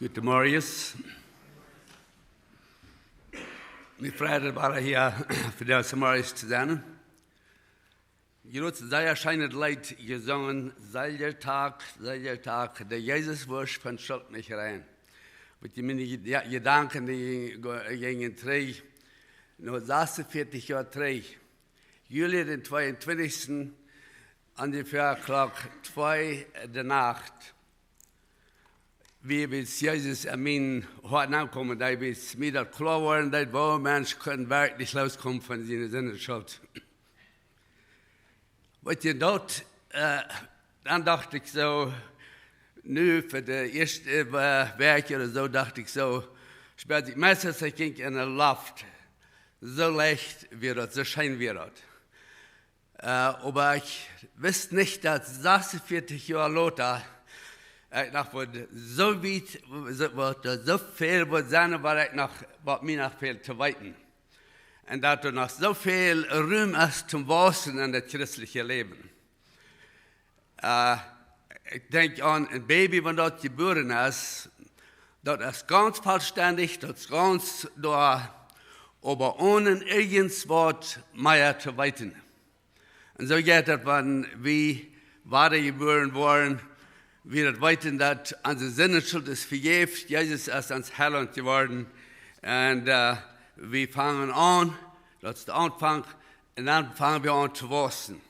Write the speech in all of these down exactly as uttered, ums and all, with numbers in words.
Guten Morgen. Mie freit et, wada hia vondoag zemorjes to sennen. Jie haben een sea scheenet Leet jesungen, Selwja Dach, Selwja Dach, de Jesus woat von Schult nich rein. Waut jie miene Jed-, jo, Jedanken, dee jinjen, jinjen trigj, no sasunvieetich Joa trigj, Juli dän tweeuntwintichsten, onjefäa Klock twee de Nacht, wia bie mie Jesus en mien Hoat aunkomen, daut bie mie daut kloa worden, daut woo een Mensch kunn werkjlich loskomen von siene Sindenschult. Waut jie daut, äh, dan docht ekj soo, nu fa de ieeschte, äh, Wäakj ooda soo, docht ekj soo, spieed ekj meist, ekj jinkj enne Loft. Soo leicht wia daut, soo scheen wia daut. Äh, oba ekj wist nich, daut sasunvieetich Joa lota, ekj noch wudd soo wiet, soo, wudd soo väl wudd sennen, waut ekj noch, waut mie noch fält to weeten. Un daut doa noch soo väl Rum es toom wausen en daut christelje Läwen. Äh, ekj denkj aun een Baby, wan daut jebuaren es, daut es gaunz vollstendich, daut es gaunz doa, oba onen irjent waut mea to weeten. Un soo jeit daut, wan wie wada jebuaren woaren, wie daut weeten, daut onse Sindenschult es vejäft, Jesus es ons Heilaunt jeworden. Un, äh, wie fangen aun, daut es de Aunfank, un dan fangen wie aun to wausen.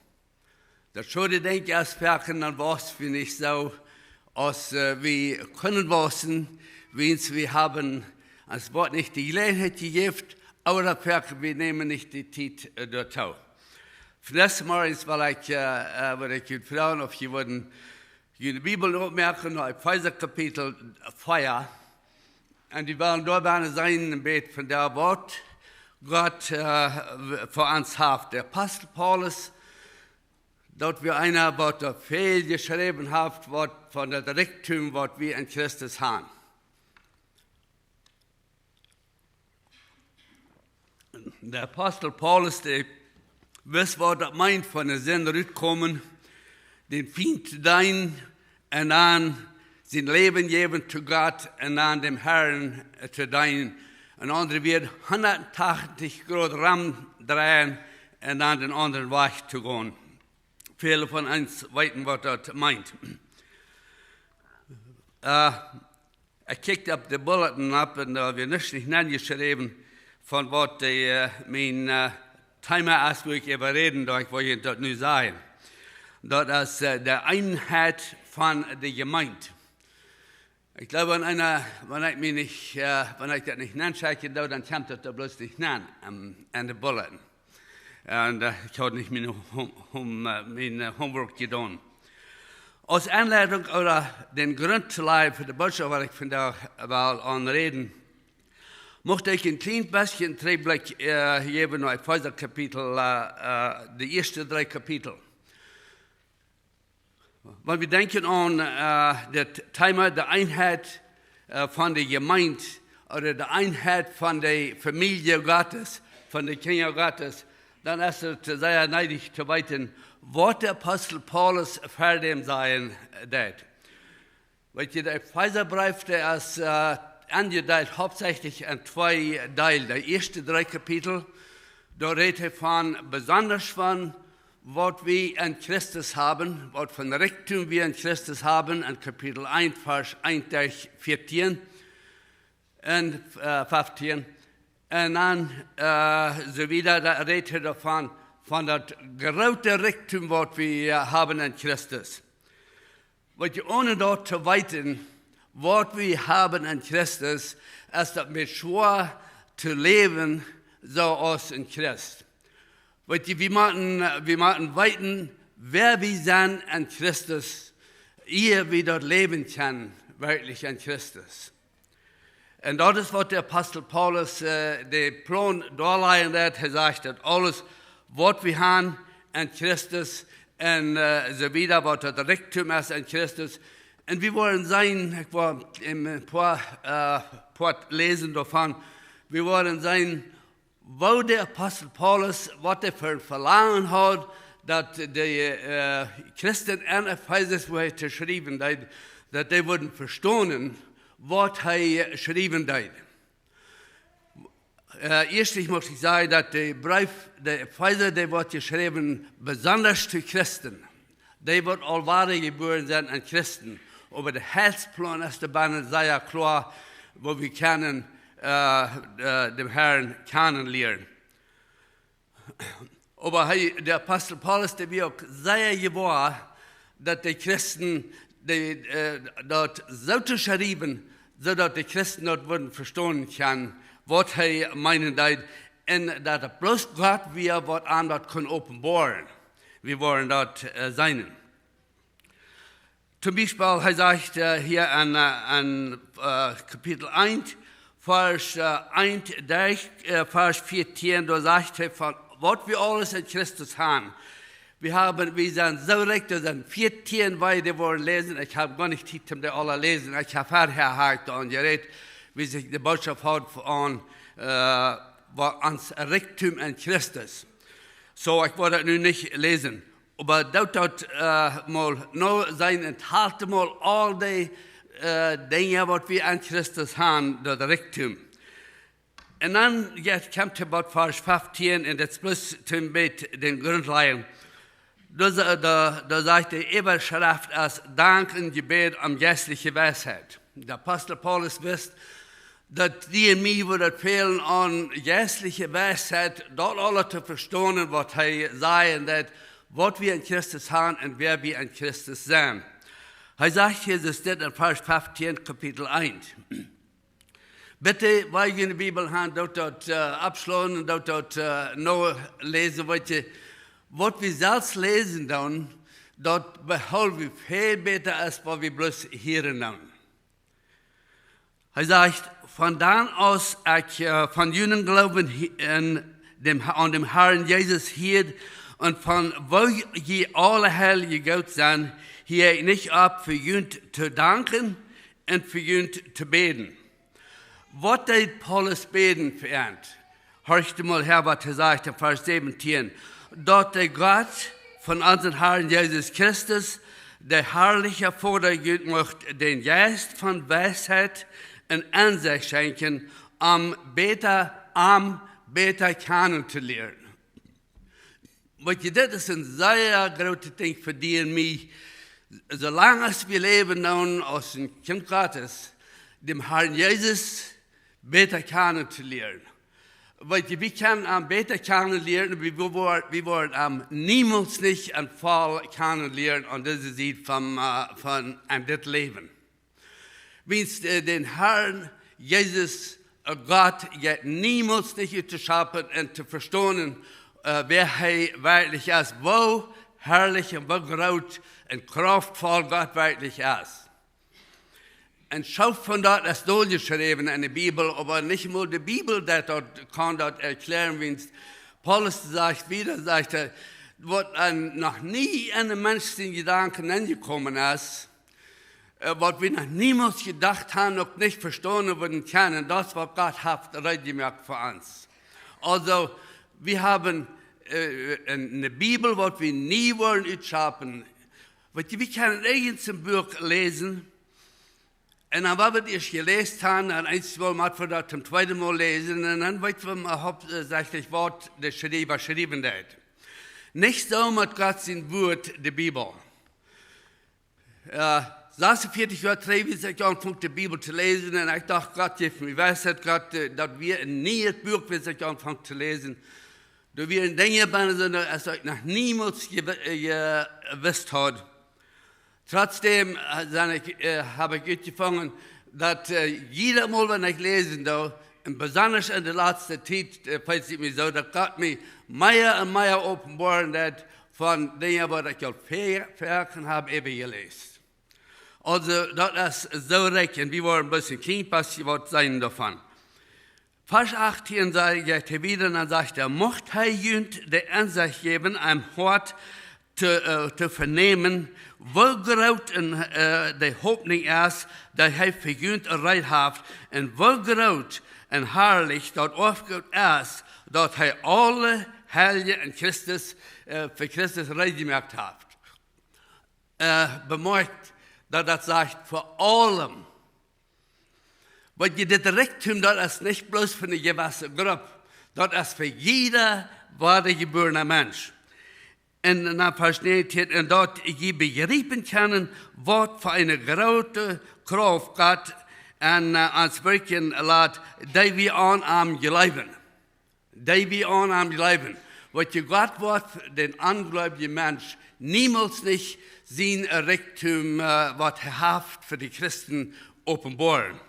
Daut Schode, denkj ekj, es foaken, dan wausen wie nich soo, aus, äh, wie kunnen wausen, wiels wie haben, es woat nich de Jeläajenheit jejäft, oba daut foaken, wie nämen nich de Tiet, äh, doatoo. Vondoag zemorjes well ekj, äh, äh, well ekj junt froagen, auf jie wudden june Bibel opmoaken, no Efeesa Kapitel vea. Un wie wellen doa bennen seenen, een bät von daut, waut Gott, äh, fa ons haft. De Apostel Paulus, daut wia eena, waut doa väl jeschräwen haft, waut von daut Rikjdom, waut wie en Christus haben. De Apostel Paulus, dee wist, waut daut meent, von de Sind rutkomen, dän Fient deenen un dan sien Läwen jäwen to Gott un dan däm Herrn, äh, to deenen. En aundre Wieed, hundatachentich Grod romdreien un dan dän aundren Wajch to gonen. Väle von ons weeten, waut daut meent. Äh, ekj kjikjt opp de Bulletin opp un doa wia nuscht nich nenjeschräwen von waut de, äh, mien, äh, Thema es, wua ekj äwa räden, daut ekj well junt daut nu sajen. Daut es, äh, de Eenheit von de Jemeent. Ekj gleew, wan eena, wan ekj mie nich, äh, wan ekj daut nich nenschekjen doo, dan kjemt daut doa bloos nich nen, ähm, en de Bulletin. Un, äh, ekj haud nich mien Hom-, Hom-, äh, mien, äh, Homework jedonen. Aus Enleitunk ooda dän Grunt to lajen fa de Bootschoft, waut ekj vondoag well aunräden, mucht ekj een kjlien bät trigj Blikj, äh, jäwen no Efeesa Kapitel, äh, äh, de ieeschte dree Kapitel. Wan wie denkjen aun, äh, daut Thema de Eenheit, äh, von de Jemeent ooda de Eenheit von de Famielje Gottes, von de Kjinja Gottes, dan es et sea needich to weeten, waut de Apostel Paulus ver däm sajen deed. Weet jie, de Efeesabreef, dee es, äh, enjedeelt hauptsächlich en twee Deelen. De ieeschte dree Kapitel, doa rät hee von, besonda von, waut wie en Christus haben, waut fa een Rikjdom wie en Christus haben, en Kapitel eent, Varsch eent derch vieetieen un, äh, feftieen. Un dan, äh, soo wieda, doa rät hee doavon, von daut groote Rikjdom, waut wie, äh, haben en Christus. Waut jie onen daut to weeten, waut wie haben en Christus, es daut mie schwoa to läwen, soo aus een Christ. Weet jie, wie motten, wie motten weeten, wäa wie sent en Christus, ea wie daut Läwen kjennen, werkjlich en Christus. Un daut es, waut de Apostel Paulus, äh, de Plon doalajen deed. Hee sajcht, daut aules, waut wie haben en Christus un, äh, soo wieda, waut daut Rikjdom es en Christus. Un wie woaren seenen, ekj well een poa, äh, poa läsen doavon, wie woaren seenen, woo de Apostel Paulus, waut hee fa een Velangen haud, daut de, äh, Christen en Efesus, wua hee to schriewen deed, daut dee wudden vestonen, waut hee schriewen deed. Äh, ieeschtlich mott ekj sajen, daut de Breef, de Efeesa, dee woat jeschräwen besondasch to Christen. Dee waut aul wadajebuaren sent aun Christen. Oba de Heilsplan es doa bennen sea kloa, woo wie kjennen, äh, äh, dän Herrn kjannenlieren. Oba hee, de Apostel Paulus, dee wia uk sea jewoa, daut de Christen, dee, äh, daut soo to schriewen, soo daut de Christen daut wudden vestonen kjennen, waut hee meenen deed, un daut et bloos Gott wia, waut am daut kunn openboaren. Wie woaren daut, äh, seenen. Toom Biespel, hee sajcht, äh, hia aun, äh, aun, äh, Kapitel eent, Varsch, äh, eent, derch, äh, Varsch vieetieen, doa sajcht hee von, waut wie aules en Christus haben. Wie haben, wie sent soo rikj, doa sent vieetieen Wieed, dee woaren läsen. Ekj hab goanich Tiet, om dee aule läsen. Ekj hab verhäa haud aunjerät, woo sikj de Bootschoft haud aun, äh, waut ons Rikjdom en Christus. Soo, ekj woa daut nu nich läsen. Oba daut, daut, äh, mol nu sennen un halt mol aul dee, äh, Dinja, waut wie aun Christus haben, daut Rikjdom. Un dan, jo, kjemt hee bie Varsch feftieen un daut es bloos toom bät dän Grunt lajen. Doa sa-, doa, doa sajcht de Äwaschreft aus Dank un Jebäd om jeistliche Weisheit. De Apostel Paulus wist, daut dee en mie wudd daut fälen aun jeistliche Weisheit, daut aules to vestonen, waut hee säd un daut, waut wie en Christus haben un wäa wie en Christus sent. Hee sajcht hia, daut steit en Varsch feftieen, Kapitel eent. Bitte, wan jie de Bibel haben, doot daut, äh, oppschlonen un doot daut, äh, noläsen, weet jie, waut wie selfst läsen doonen, daut behaupten wie väl bäta aus waut wie bloos hieren doonen. Hee sajcht, von dan aus ekj, äh, von junen Gloowen hia-, en däm, aun däm Herrn Jesus hieed un von woo jie aule heil jegoot sent, hia ekj nich opp fa junt to danken un fa junt to bäden. Waut deed Paulus bäden fa an? Horcht mol häa, waut hee sajcht en Varsch säwentieen. Daut de Gott von onsen Herrn Jesus Christus, de harliche Voda, junt mucht dän Jeist von Weisheit un Ensecht schenkjen, om bäta, am bäta kjanen to lieren. Weet jie, dit es een sea grootet Dinkj fa die un mie. Soo lang aus wie läwen doonen aus een Kjint Gottes, dän Herrn Jesus bäta kjanen to lieren. Weet jie, wie kjennen am bäta kjanen lieren, wie, wie woaren, wie woaren am niemols nich en voll kjanen lieren aun dise Sied von, äh, von, aun dit Läwen. Wiels, äh, dän Herrn Jesus, äh, Gott, jeit niemols nich uttoschappen un to vestonen, äh, wäa hee werkjlich es, woo harlich un woo groot un kraftvoll Gott werkjlich es. Un soo väl von daut es doljeschräwen en de Bibel, oba nich mol de Bibel daut, daut kaun daut erkjlären, wiels Paulus sajcht wieda, sajcht hee, waut noch nie en dän Mensch siene Jedanken aunjekomen es, äh, waut wie noch niemols jedocht haben, uk nich vestonen wudden kjennen, daut waut Gott haft reed jemoakt fa ons. Aulsoo, wie haben, äh, eene, eene Bibel, waut wie nie woaren utschappen. Weet jie, wie kjennen irjent een Buak läsen, un dan, wan wie daut ieescht jeläst haben, dan eent mol mott wie daut toom tweeden Mol läsen, un dan weet wie mau hauptsächlich, waut de Schriewa schriewen deed. Nich soo met Gott sien Wuat, de Bibel. Jo, sasuntwintich Joa trigj, aus ekj aunfunk de Bibel to läsen, un ekj docht, Gott jeef mie Weisheit, Gott, äh, daut wia een nieet Buak, aus ekj aunfunk to läsen. Doa wieren Dinja bennen, soo aus ekj noch niemols jewe-, äh, jewist haud. Trotzdäm, äh, sie ekj, äh, hab ekj utjefungen, daut, äh, jiedet Mol, wan ekj läsen doo, un besondasch en de latste Tiet, äh, felt et mie soo, daut Gott mie mea un mea openboaren deed von Dinja, waut ekj aul ve-, veloagen hab äwajeläst. Aulsoo, daut es soo rikj, un wie woaren bloos een kjlien bät waut seenen doavon. Varsch achtieen sajcht hee wieda, dan sajcht hee: Mucht hee junt de Ensecht jäwen, em Hoat to, äh, to venämen, woo groot un, äh, de Hopninj es, dee hee fa junt reed haft, un woo groot un harlich daut Oafgoot es, daut hee aule Heilje en Christus, äh, fa Christus reed jemoakt haft. Äh, bemoakjt, daut daut sajcht, fa aulem. Waut jie dit Rikjdom, daut es nich bloos fa eene jewesse Grupp. Daut es fa jieda wadajebuarna Mensch. En, en Varsch näajentieen, un daut jie bejriepen kjennen, waut fa eene groote Krauft Gott en, äh, ons wirkjen lat, dee wie aun am jleewen. Dee wie aun am jleewen. Waut je Gott woat dän onjleewjen Mensch niemols nich sien Rikjdom, äh, waut hee haft fa de Christen openboaren.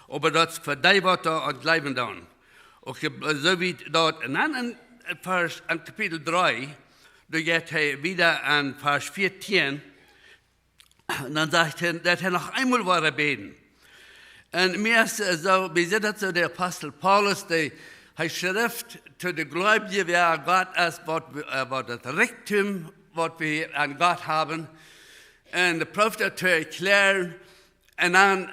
Oba daut es fa dee, waut doa aun jleewen doonen. Uk, äh, soo wiet daut. Un dan en Varsch, en Kapitel dree, doa jeit hee wieda en Varsch vieetieen, un dan sajcht hee, daut hee noch eemol woat bäden. Un mie es, äh, soo, wie sajcht daut soo, de Apostel Paulus, dee, hee schrift to de Gleubje, wäa Gott es, waut wie, äh, waut daut Rikjdom, waut wie aun Gott haben. Un dee prooft daut to erkjlären. Un dan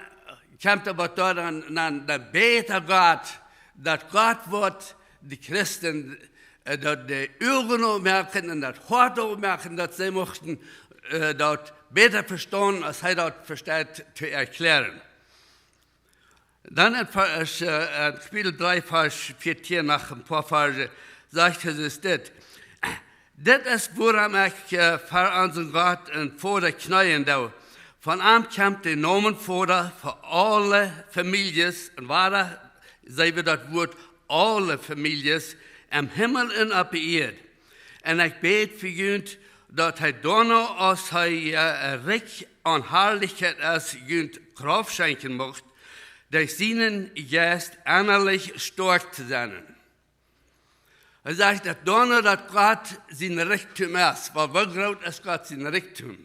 kjemt hee waut doa dan, dan, dan bäd hee Gott, daut Gott woat de Christen, äh, daut de Uagen opmoaken un daut Hoat opmoaken, daut see muchten, äh, daut bäta vestonen, aus hee daut vesteit to erkjlären. Dan en Varsch, äh, en Kapitel dree, Varsch vieetieen, noch een poa Varsch, sajcht Jesus dit: Dit es, wuarom ekj, äh, ver onsen Gott un Voda kjneeen doo. Von am kjemt de Nomen Voda fa aule Famieljes, un wada, see wie daut Wuat, aule Famieljes, em Himmel un opp de Ieed. Un ekj bäd fa junt, daut hee doano, aus hee, äh, rikj aun Harlichkjeit es, junt Krauft schenkjen mucht, derch sienen Jeist ennalich stoakj to sennen. Hee sajcht daut doano, daut Gott sien Rikjdom es. Oba woo groot es Gott sien Rikjdom?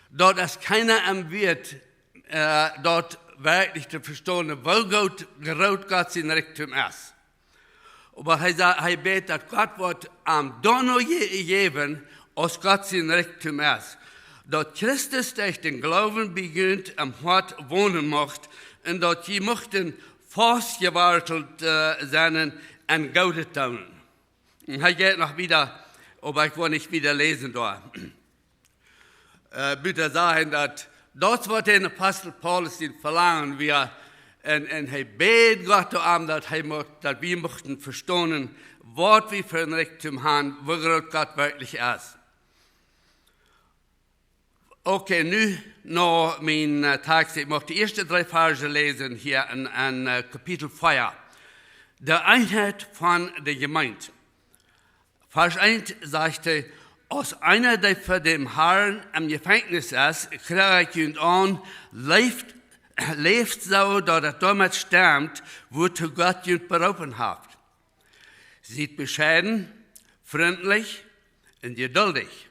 Daut es kjeena em wieet, äh, daut werkjlich to vestonen, woo groot, groot Gott sien Rikjdom es. Oba hee sa-, hee bäd, daut Gott woat am doano je-, jäwen, aus Gott sien Rikjdom es. Daut Christus derch dän Gloowen bie junt em Hoat wonen mucht, un daut jie muchten faustjewortelt, äh, sennen en Goodet doonen. Un hee jeit noch wieda, oba ekj woa nich wieda läsen doa. Äh, bitte sajen, daut, daut waut de Apostel Paulus sien Velangen wia, un, un hee bäd Gott doarom, daut hee mucht, daut wie muchten vestonen, waut wie fa een Rikjdom haben, woo groot Gott werkjlich es. Okay, nu no mien, äh, Tekst. Ekj mucht de ieeschte dree Varsch läsen hia en, en, äh, Kapitel vea. De Eenheit von de Jemeent. Varsch eent sajcht hee: Aus eena, dee fa dän Harn em Jefenkjnis es, kjlag ekj junt aun, läft, läft soo, daut et doamet stemt, wuatoo Gott junt beroopen haft. Siet bescheiden, frintlich un jeduldich.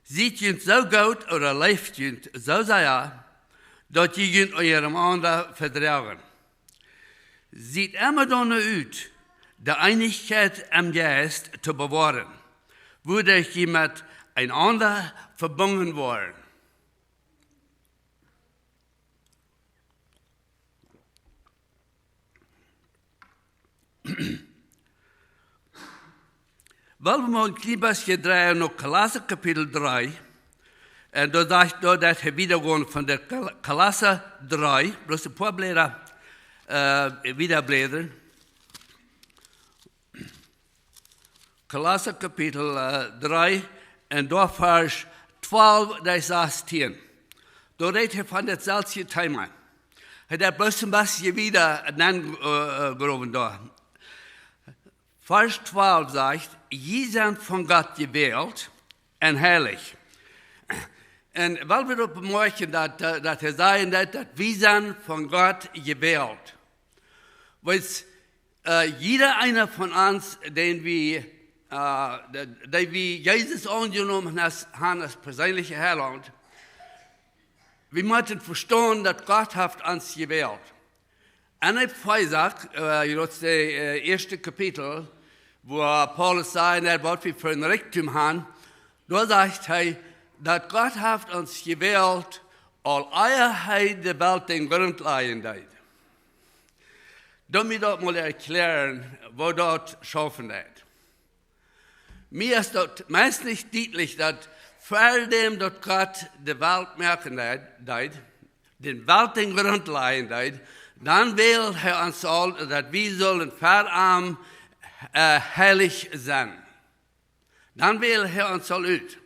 Siet junt soo goot ooda läft junt soo sea, daut jie junt unjarenaunda vedroagen. Siet emma doano ut, de Eenichkjeit em Jeist to bewoaren, wuaderch jie met eenaunda vebungen woaren. Well wie mol een kjlien bät dreien no Kolossa Kapitel dree. Un doa sajcht, doa deit hee wieda gonen von de Kol-, Kolossa dree, bloos een poa Bläda, äh, wieda blädren. Kolossa Kapitel, äh, dree un doa Varsch twalf bat sastieen. Doa rät hee von daut selwje Thema. Hee deit bloos een bät wieda nenn, äh, äh, growen doa. Varsch twalf sajcht: Jie sent von Gott jewält un heilich. Un well wie doa bemoakjen, daut, äh, daut hee sajen deit, daut wie sent von Gott jewält. Wiels, äh, jieda eena von ons, dän wie, äh, de-, dee wie Jesus aunjenomen has-, haben aus perseenlichen Heilaunt, wie motten vestonen, daut Gott haft ons jewält. En Efeesa, äh, daut es daut, äh, ieeschte Kapitel, wua Paulus sajcht, waut wie fa een Rikjdom haben, doa sajcht hee, daut Gott haft ons jewält, aul ea hee de Welt dän Grunt lajen deed. Lot mie daut mol erkjlären, woo daut schaufen deit. Mie es daut meist nich dietlich, daut ver däm daut Gott de Welt moaken deed, deed, dän Welt dän Grunt lajen deed, dan well hee ons aul, daut wie sullen fa am, äh, heilich sennen. Dan well hee ons aul ut.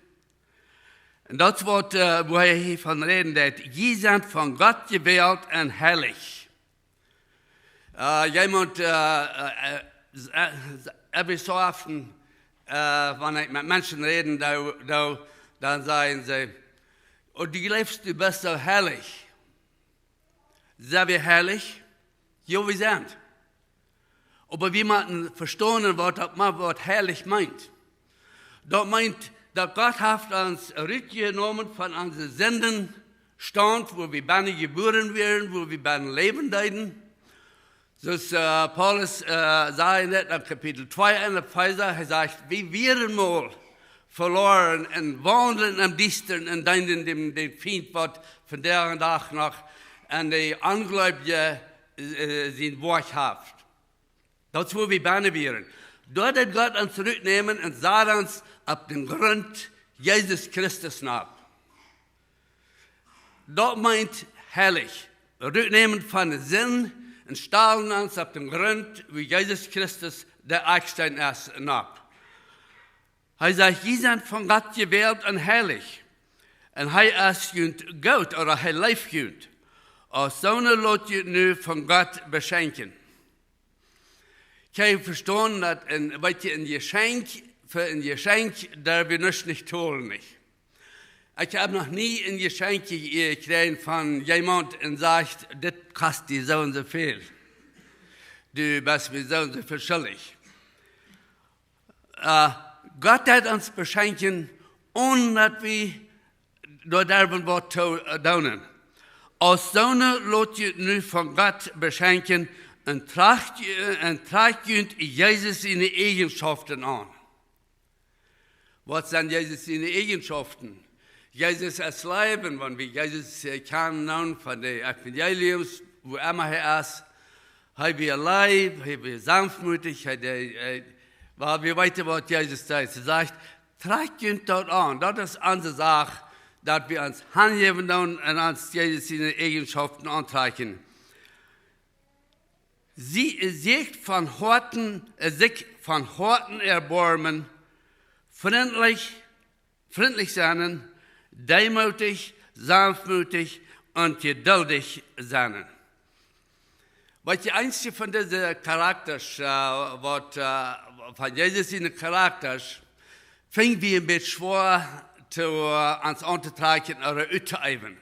Un daut es waut, äh, wua hee hia von räden deed. Jie sent von Gott jewält un heilich. Äh, jemaunt, äh, äh, äh, s-, äh, s-, every so often, äh, wan ekj met Menschen räden doo, doo, dan sajen see: "Oh, du jleefst, du best soo heilich." Sent wie heilich? Jo, wie sent. Oba wie motten vestonen, waut daut, waut heilich meent. Daut meent, daut Gott haft ons rutjenomen von onse Sindenstaunt, wua wie bennen jebuaren wieren, wua wie bennen läwen deeden. Soo aus, äh, Paulus, äh, säd en daut Kapitel twee en Efeesa, hee sajcht: "Wie wieren mol veloaren un waundelden em Diestren un deenden däm, däm Fient, waut vondoag dän Dach noch aun de Onjleewje, äh, sien Woakj haft." Daut es, wua wie bennen wieren. Doa deed Gott ons rutnämen un sad ons opp dän Grunt Jesus Christus nopp. Daut meent heilich. Rutnämen von de Sind un stalen ons opp dän Grunt, wua Jesus Christus de Akjsteen es, nopp. Hee sajcht: "Jie sent von Gott jewält un heilich. Un hee es junt goot, ooda hee leeft junt. Aus soone lot junt nu von Gott beschenkjen." Kaun jie vestonen, daut een, weet jie, een Jeschenkj, fa een Jeschenkj, doa wie nuscht nich tolen, nich? Ekj hab noch nie een Jeschenkj je-, jekjräajen von jemaunt un sajcht: "Dit kost die soo un soo väl. Du best mie soo un soo väl schuldich." Äh, Gott deed ons beschenkjen, onen daut wie doa derwen waut to, äh, doonen. "Aus soone lot junt nu von Gott beschenkjen un trajcht, äh, un trajcht junt Jesus siene Eajenschoften aun." Waut sent Jesus siene Eajenschoften? Jesus es Läwen, wan wie Jesus, äh, kjanen nu von de Evangeliums, wua emma hee es. Hee wia leef, hee wia sanftmootich, hee deed, äh, wiels wie weeten, waut Jesus deed. Hee sajcht: "Trakjt junt daut aun." Daut es onse Sach, daut wie ons hanjäwen doonen un ons Jesus siene Eajenschoften auntrakjen. Sie, sikj von Hoaten, äh, sikj von Hoaten erboarmen, frintlich, frintlich sennen, deemootich, sanftmootich un jeduldich sennen. Weet jie, eenje von dise Charakters, äh, waut, äh, von Jesus siene Charakters, finj wie een bät schwoa to, äh, ons auntotrakjen ooda uttoäwen.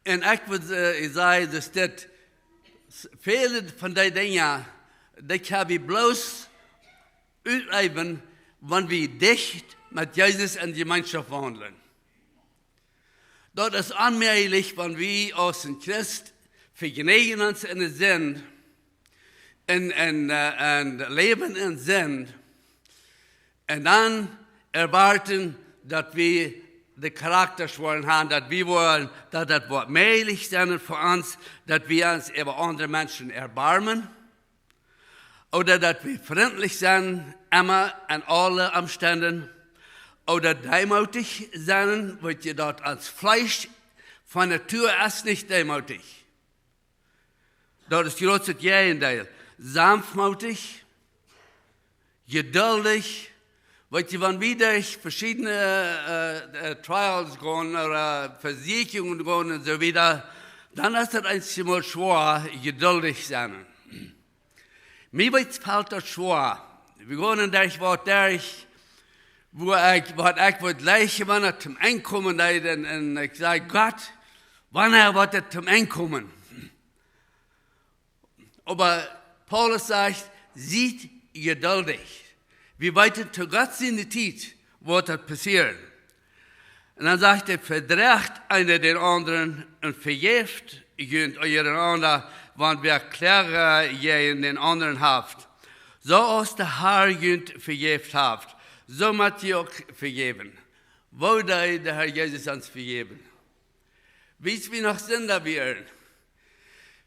Un ekj wudd, äh, ekj saj, daut dit, väle von dee Dinja, dee kjenn wie bloos utäwen, wan wie dicht met Jesus en Jemeenschoft waundlen. Daut es onmäajlich, wan wie aus een Christ vejneejen ons en de Sind un, un, äh, un läwen en Sind, un dan erwoaten, daut wie de Charakters woaren haben, daut wie woaren, daut daut woat mäajlich sennen fa ons, daut wie ons äwa aundre Menschen erboarmen, ooda daut wie frintlich sennen, emma en aule Omstenden, ooda deemootich sennen, wiels daut ons Fleesch von Natua es nich deemootich. Daut es jroz daut Jäajendeel. Sanftmootich, jeduldich. Weet jie, wan wie derch veschiedne, äh, äh, Trials gonen ooda Vesieekjungen gonen un soo wieda, dan es daut eenjemol schwoa, jeduldich sennen. Mie woat, felt daut schwoa. Wie gonen derch waut derch, wua ekj, waut ekj wudd jleichen, wan et toom Enj komen deed, un, un ekj saj: "Gott, wanea woat et toom Enj komen?" Oba Paulus sajcht: "Siet jeduldich." Wie weeten, to Gott siene Tiet woat daut passieren. Un dan sajcht hee: "Vedroacht eena dän aundren un vejäft junt unjarenaunda, wan wäa Kloagen jäajen dän aundren haft. Soo aus de Herr junt vejäft haft, soo mott jie uk vejäwen." Woo deed de Herr Jesus ons vejäwen? Wiels wie noch Sinda wieren,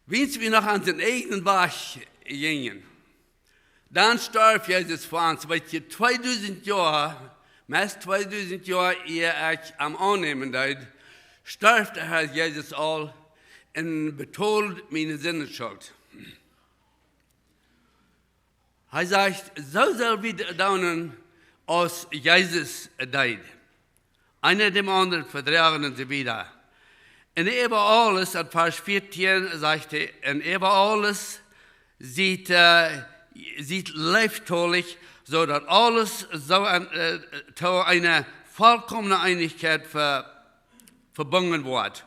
wiels wie noch aun sienen eejnen Wajch jinjen, dan storf Jesus fa ons. Weet jie, tweedusent Joa Meist tweedusend Joa ea ekj am aunnämen deed, storf de Herr Jesus aul un betold miene Sindenschult. Hee sajcht, soo sell wie doonen aus Jesus deed. Eena däm aundren vedroagen un soo wieda. Un äwa aules, en Varsch vieetieen sajcht hee, un äwa aules siet, äh, siet leeftolich, soo daut aules soo aun, äh, to eene volkomne Eenichkjeit ve-, vebungen woat.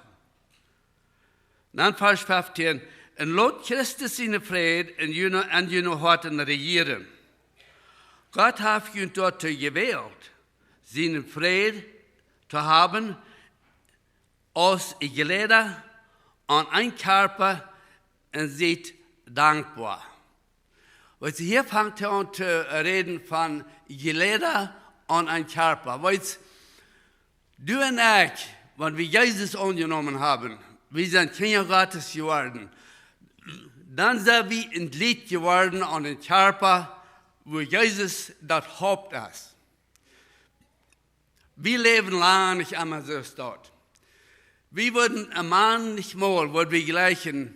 Dan Varsch feftieen, un lot Christus siene Fräd en june, en june Hoaten rejieren. Gott haft junt doatoo jewält, sienen Fräd to haben, aus Jlieda aun een Kjarpa, un siet dankboa. Weetst, hia fangt hee aun to räden von Jlieda aun een Kjarpa. Weetst, du un ekj, wan wie Jesus aunjenomen haben, wie sent Kjinja Gottes jeworden, dan sent wie een Jlied jeworden aun een Kjarpa, wua Jesus daut Haupt es. Wie läwen lang nich emma soo aus daut. Wie wudden een Maun nich mol, wudd wie jlikj een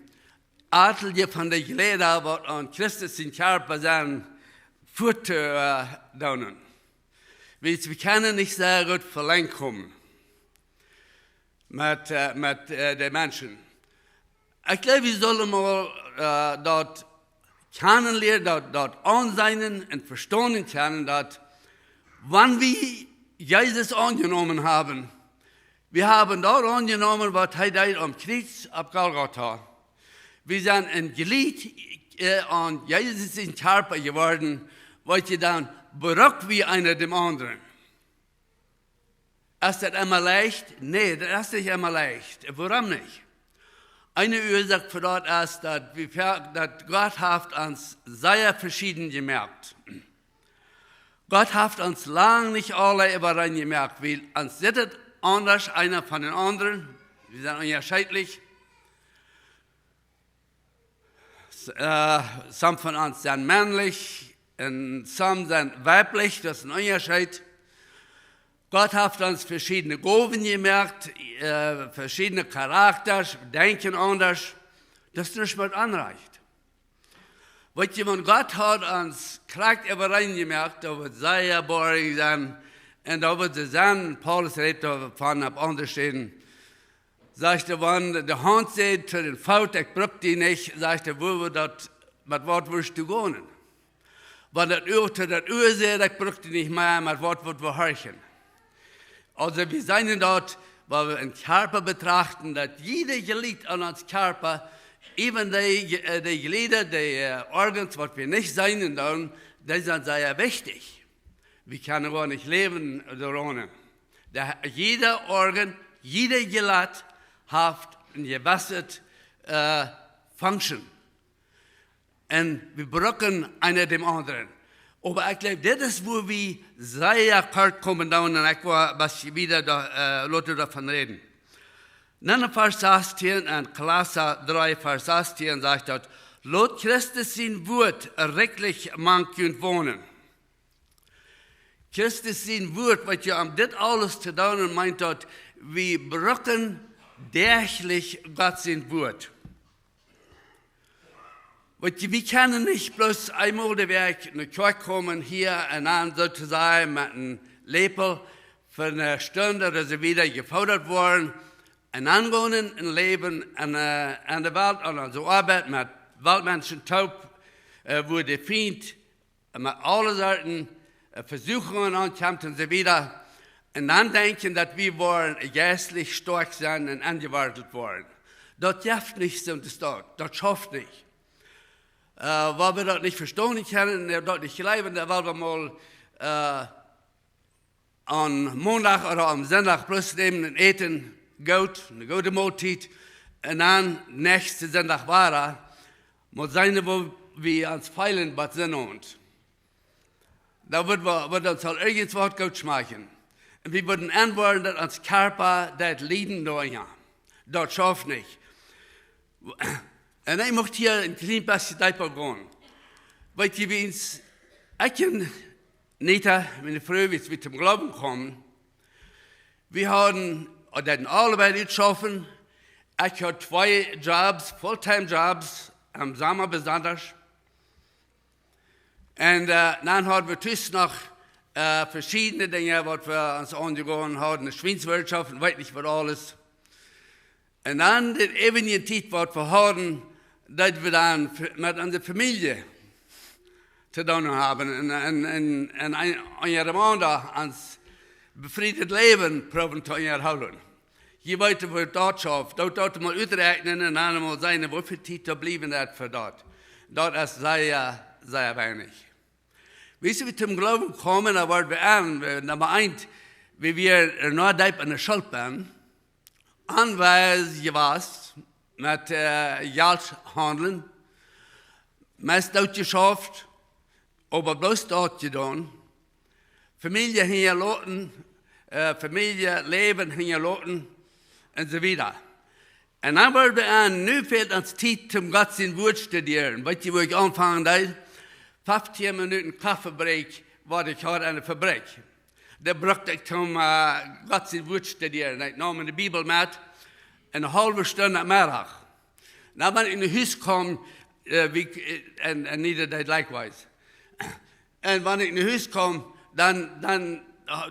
Atelje von de Jlieda, waut aun Christus sien Kjarpa sent, fuat, äh, doonen. Wie, wie kjennen nich sea goot velenj komen met, äh, met, äh, de Menschen. Ekj jleew, wie sellen mol, äh, daut kjanen lieren, daut, daut aunseenen un vestonen kjennen, daut wan wie Jesus aunjenomen haben, wie haben daut aunjenomen, waut hee deed aum Kjriez opp Golgota. Wie sent een Jlied, äh, aun Jesus sien Kjarpa jeworden, waut je dan bruck wie eena däm aundren. Es daut emma leicht? Nä, daut es nich emma leicht. Wuarom nich? Eene Uasoak fa daut es, daut wie ver-, daut Gott haft ons sea veschieden jemoakt. Gott haft ons lang nich aule äwareen jemoakt, wiels ons sitt et aundasch eena von dän aundren. Wie sent unjascheedlich. S-, äh, some von ons sent männlich un some sent weiblich, daut es een Unjascheet. Gott haft ons veschiedne Gowen jemoakt, äh, veschiedne Charakters, denkjen aundasch. Daut es nuscht met onrajcht. Weetst, wan Gott haud ons krakjt äwareen jemoakt, daut wudd sea boring sennen. Un daut wudd soo sennen, Paulus rät doavon opp aundre Städen. Sajcht hee, wan de Haunt säd to dän Foot, ekj bruck die nich, sajcht hee, woo wudd daut, met waut wurscht du gonen? Wan daut Ua to daut Ua säd, ekj bruck die nich mea, met waut wudd wie horchen? Aulsoo, wie seenen daut, wan wie een Kjarpa betrachten, daut jieda Jlied aun ons Kjarpa, even de, äh, de Jlieda, de, äh, Organs, waut wie nich seenen doonen, dee sent sea wichtich. Wie kjennen goanich läwen onen. De, jieda Organ, jieda Jlied haft eene jewesse, äh, Function. Un wie brucken eena däm aundren. Oba ekj jleew, dit es, wua wie sea kort komen doonen, un ekj woa waut wieda doa, äh, lota doavon räden. Dan en Varsch sastieen, en Kolossa dree, Varsch sastieen sajcht daut, lot Christus sien Wuat rikjlich mank junt wonen. Christus sien Wuat, waut je om dit aules to doonen, meent daut, wie brucken däachlich Gott sien Wuat. Weetst, wie kjennen nich bloos eemol de Wäakj no Kjoakj komen hia un dan soo to sajen met een Läpel fa eene Stund ooda soo wieda jefoodat woaren un dan gonen un läwen en, äh, en de Welt, aun onse Oabeit met Weltmenschen toop, äh, wua de Fient met aule Sorten, äh, Vesuchungen aunkjemt un soo wieda. Un dan denkjen, daut wie woaren jeistlich stoakj sennen un enjewortelt woaren. Daut jeft nich soo, daut, daut schauft nich. Äh, wiels wie daut nich vestonen kjennen un daut nich jleewen, dan well wie mol, äh, aun Mondach ooda aun Sindach bloos nämen un äten, goot, eene goode Moltiet, un dan näakjsten Sindach wada, mott sennen, woo wie ons feelen, waut Sinn haft. Dan wudd wie, wudd ons aul irjentwaut goot schmakjen. Un wie wudden enwoaren, daut ons Kjarpa daut lieden doa, jo. Daut schauft nich. Un ekj mucht hia een kjlien bät deepa gonen. Weetst, wie ons, ekj un Nita, miene Fru, wiels wie toom Gloowen kjeemen, wie hauden, deeden aule beid utschaufen. Ekj haud twee Jobs, Fulltime-Jobs, em Somma besonda. Un äh, dan hauden wie tus noch äh, veschiedne Dinja, waut wie ons aunjegonen hauden, ne Schwienswirtschaft un weet nich waut aules. Un dan de äwje Tiet, waut wie hauden, daut wie dan f- met onse Famielje to doonen haben. Un, un, un, un een, een Reminder ons befriedet Läwen proowen to erhoolen. Jie weeten, woo daut schauft. Daut, daut mol uträakjnen un dan mol seenen, woo väl Tiet doa bliewen deit fa daut. Daut es sea, sea weinich. Wiels wie toom Gloowen kjeemen, dan worden wie aun, wie, Numma eent, wie wieren noch deep enne Schult bennen, aunwesend jewast met äh, Jelt haundlen, meist doot jeschauft, oba bloos daut jedonen, Famielje hinjaloten, äh, Famieljeläwen hinjaloten un soo wieda. Un dan worden wie aun, nu fält ons Tiet, om Gott sien Wort studieren. Weet jie, woo ekj aunfangen deed? Feftieen Minuten Koffebreak, waut ekj haud aun de Fabrik. Dee brukt ekj om äh, Gott sien Wort studieren. Ekj neem de Bibel met, eene haulwe Stund aum Meddach. Dan, wan ekj no Hus kjeem, äh, wie, äh, un, un Nita deed likewise. Un wan ekj no Hus kjeem, dan, dan,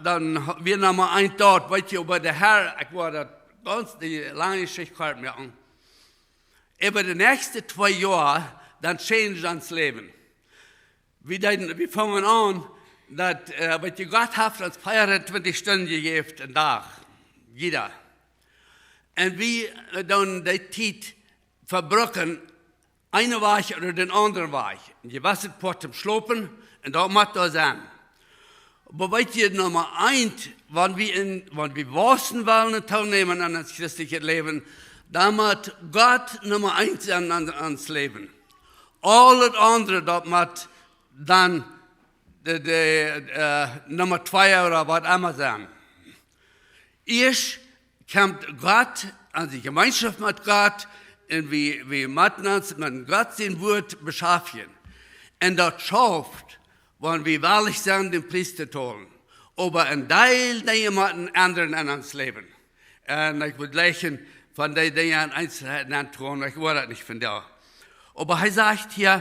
dan wia Numma eent daut, weet jie, oba de Herr, ekj woa daut gaunz de lange Jeschicht kort moaken. Äwa de näakjste twee Joa, dan changed ons Läwen. Wie deeden, wie fungen aun, daut, äh, weet jie, Gott haft ons veeauntwintich Stunden jejäft een Dach, jieda. Un wie äh, dan de Tiet vebrucken, eene Wäakj ooda dän aundren Wäakj. Un jie weeten, Poat toom schlopen, un daut mott doa sennen. Oba weet jie, Numma eent, wan wie, en, wan wie wausen wellen un toonämen aun ons christeljet Läwen, dan mott Gott Numma eent sennen aun, aun ons Läwen. Aul daut aundre, daut mott dan de, de äh, Numma twee ooda waut emma sennen. Ieescht kjemt Gott, aun de Jemeenschoft met Gott, un wie, wie motten ons met Gott sien Wort beschaftjen. Un daut schauft, wan wie wellich sent, dän Pries to tolen. Oba een Deel Dinja motten endren aun ons Läwen. Un ekj wudd jleichen von dee Dinja en Eenzelheiten auntogonen, ekj woa daut nich vondoag. Oba hee sajcht hia,